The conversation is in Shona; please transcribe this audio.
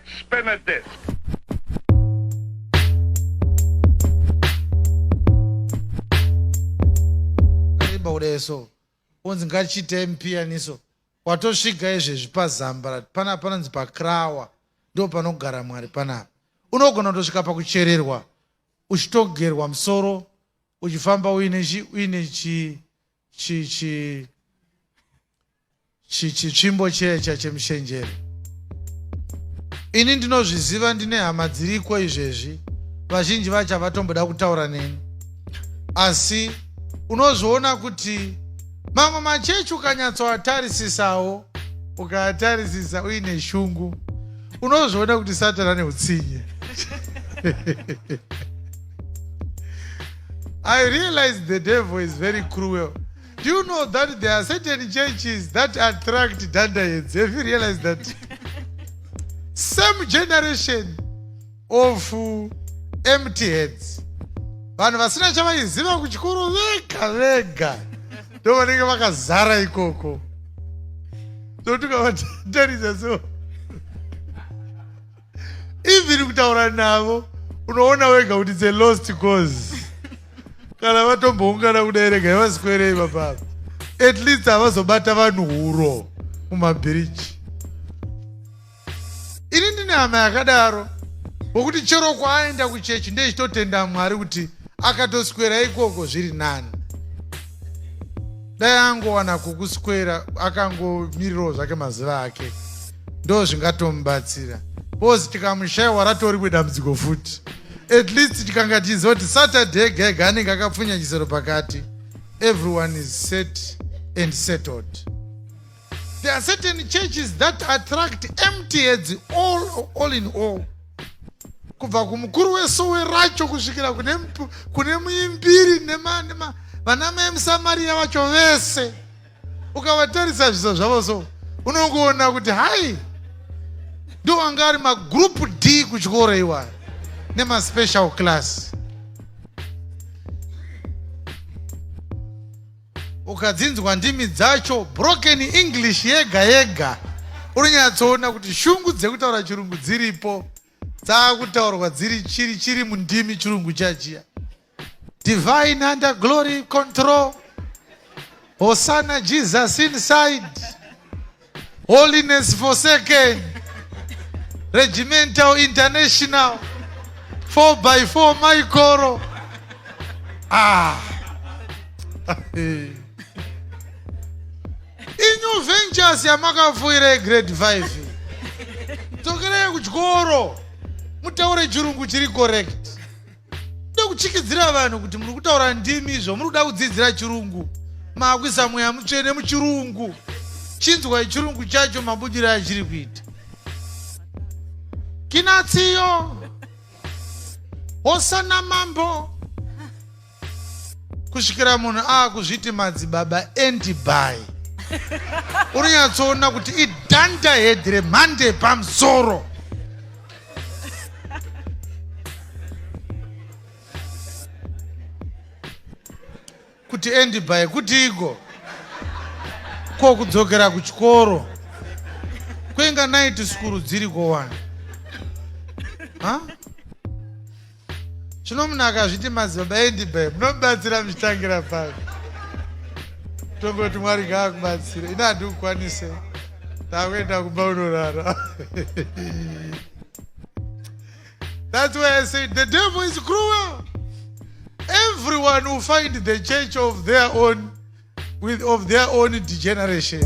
Spin a disc. Imba kudai so onzi ngachiitei mupiyaniso watosvika izvezvi pazambara pana panonzi pakrawa ndo panogara Mwari panapa. Unogona kutosvika pakuchererwa uchitogerwa musoro uchifamba uine chi uine chi chi chi chi chitsvimbo checha chemushenjere. Ini ndinozviziva, ndine hama dziriko izvezvi, vazhinji vacho havatomboda kutaura neni, asi unozviona kuti mamwe machechi ukanyatsoatarisisawo, ukaatarisisa uine shungu, unozviona kuti Satani ane utsinye. I realize the devil is very cruel. Do you know that there are certain churches that attract dunderheads? Have you realized that? Same generation of empty heads. Vanhu vasina chavaiziva kuchikoro vega vega ndo vanenge vakazara ikoko. So tukavatarisa so even kutaura navo unoona wega kuti it's a lost cause. Kana vatomboungana kudai, regai vaswerei papapa, at least havazobata vanhu huro mumabhiriji. Ini ndine hama yakadaro wokuti chero kwaaenda kuchechi ndechitotenda Mwari kuti akatoswera ikoko zviri nani. Dai angowana kukuswera akangomirirawo zvake mazuva ake, ndo zvingatomubatsira, because tikamushayiwa ratori dambudziko futi. At least tikanga tichiziva kuti Saturday ega ega anenge akapfunya chisero pakati, everyone is set and settled. There are certain churches that attract empty heads all in all, kubva kumukuru wesowe racho kusvikira kune muimbiri, vana mai muSamariya vacho vese. Ukavatarisa zviso zvavo so, unongoona kuti hai, ndo anga ari magroup D kuchikoro iwayo nemaspecial class. Ukadzinzwa ndimi dzacho, broken English yega yega, unonyatsoona kuti shungu dzekutaura chirungu dziripo, dzaakutaurwa dziri chiri chiri mundimi chirungu chachiya. Divine under glory control, Hosanna Jesus inside, holiness forsaken, regimental international, 4 by 4 maikoro. Ah, iNew Ventures yamakafuyira yegrade 5. Dzokerei kuchikoro mutaure chirungu chiri correct. Kuchikidzira vanhu kuti muri kutaura ndimi izvo muri kuda kudzidzira chirungu, maakuisa mweya mutsvene muchirungu. Chinzwai chirungu chacho mabudiro achiri kuita. Kinatsiyo hosana mambo, kusvikira munhu aakuzviti madzibaba andibai, unonyatsoona kuti idunderhead remhando pamusoro. Kuti andibai kuti iko ko kudzokera kuchikoro kwenga night school dziriko wani ha. Zvino munhu akazviti madzibaba andibai, munomubatsira muchitangira papi? Tongoti Mwari ngaakubatsire, ina handikukwanise, takuenda kumba unorara. That's why I say the devil is cruel. Everyone will find the church of their own, with of their own degeneration.